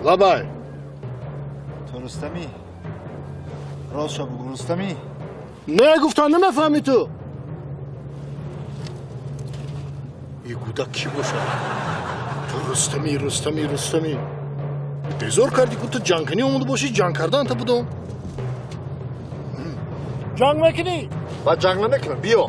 Лабай. Ту Рустамӣ? Ростша бугӯ, Рустамӣ? Не, гуфтам, намефаҳмӣ ту. И гудак кӣ бошад? Ту Рустамӣ, Рустамӣ, Рустамӣ. Безор кардӣ ку, ту ҷангкунӣ омода бошӣ, ҷанг кардан та будом. Ҷанг мекунӣ? Ман ҷанг намекунам, биё.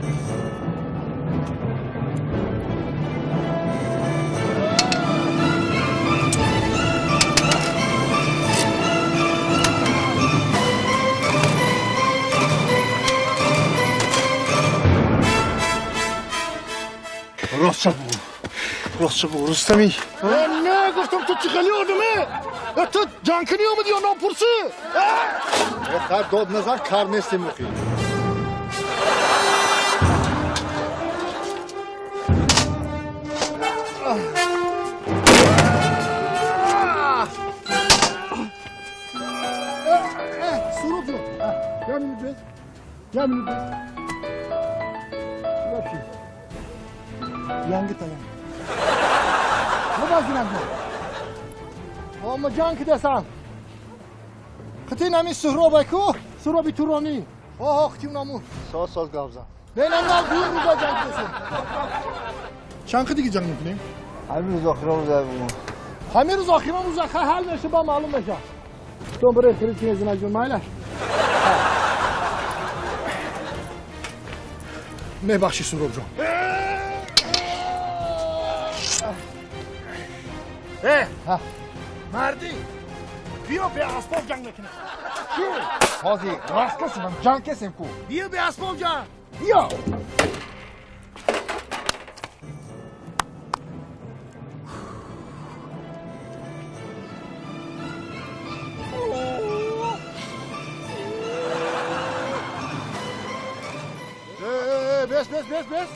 Ростша бугӯ. Ростша бугӯ, Рустамӣ. Не, гуфтам, ту чӣ хели одаме? Ту ҷангкунӣ омадӣ ё номпурсӣ? Хар дод назан, кар нестем муқӣ. Суроф, я минут без, я минут без. Вообще. Янги таям. Набазинам. Ама ҷанг кидасан. Қити нами Суҳробай ку? Суҳроби Туронӣ. Оҳо, қити наму. Соз соз гап зан. Не, не, не, дур рӯза ҷанг кидасан. Чанд диги ҷанг мекунем? Ҳамин рӯз охирон рӯза бугӯ. Ҳамин рӯз охирон рӯза ҳал меша, ба маълум меша. То бирем хирид кине зинаҷон, майлаш. Мебахши, Суҳробҷон. Э, мардӣ, биё беасбоб ҷанг мекунем. Ҳозир раст касем, ҷанг кесем ку. Биё беасбоб ҷанг. Биё. Бес, бес, бес, бес.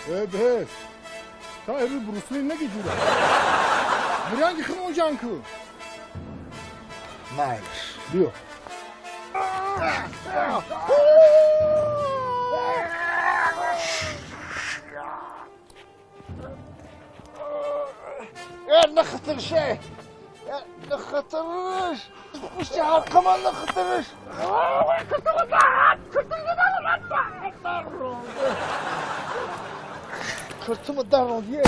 Э, бес. Та эри Брусли неги ҷура. Миранги химон ҷанг ку. Майлаш. Биё. Нахтырше. Нахтырш. Пушти ҳаққама нахтырш. Кыртымы дарол е.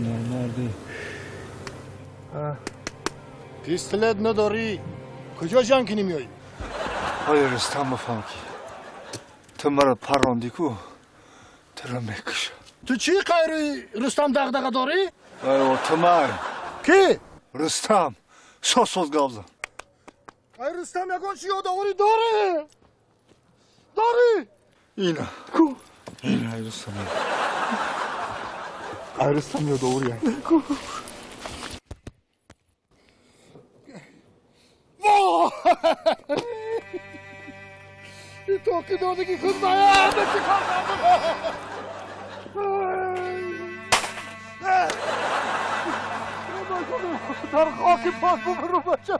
Нормарди. Пистолет надорӣ. Куҷо ҷанг кунӣ меоӣ? Ой, Рустам, бифаҳм ки ту маро паррондӣ ку, туро мекушам. Ту чӣ қайри Рустам дағдаға дорӣ? Ай, отумай. Кӣ? Рустам, соз соз гап зан. Ай, Рустам ягон чӣ ёдоворӣ дорӣ? Дорӣ? Ина. Ку? Ина, ай Рустам. Ай Рустам ёдоворӣ. Ку? Во! Тоқи додагӣ худ мая, чӣ кор кардам? Дар хоки пок бубару бача.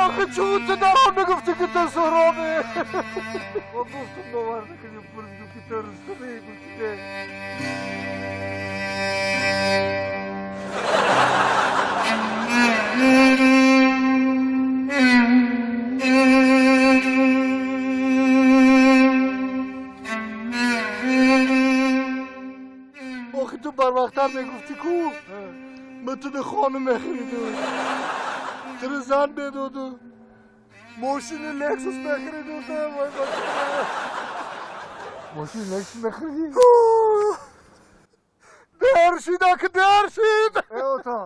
Охи, чун ту дар он нагуфтӣ, ки ту Суҳробӣ? Ма гуфтум, бовар накардӣ, пурсидум, ки ту Рустамӣ, гуфтӣ не. Охи, ту барвақттар мегуфтӣ ку, ма туни хона мехаридум, тури зан медоду, мошини Лексус мехаридум. Вой, бача. Мошини Лексус мехаридӣ? Дер шид, аки дер шид. Э, ота.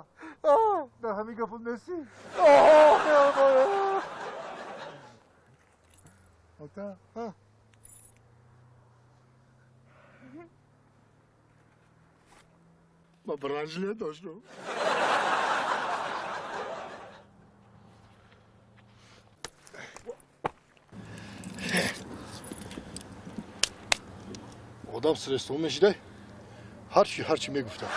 Да ҳамин гапам нестӣ? Ота. Ма бранжле доштум. Одам стресстон мешидай, ҳарчи ҳарчи мегуфтам.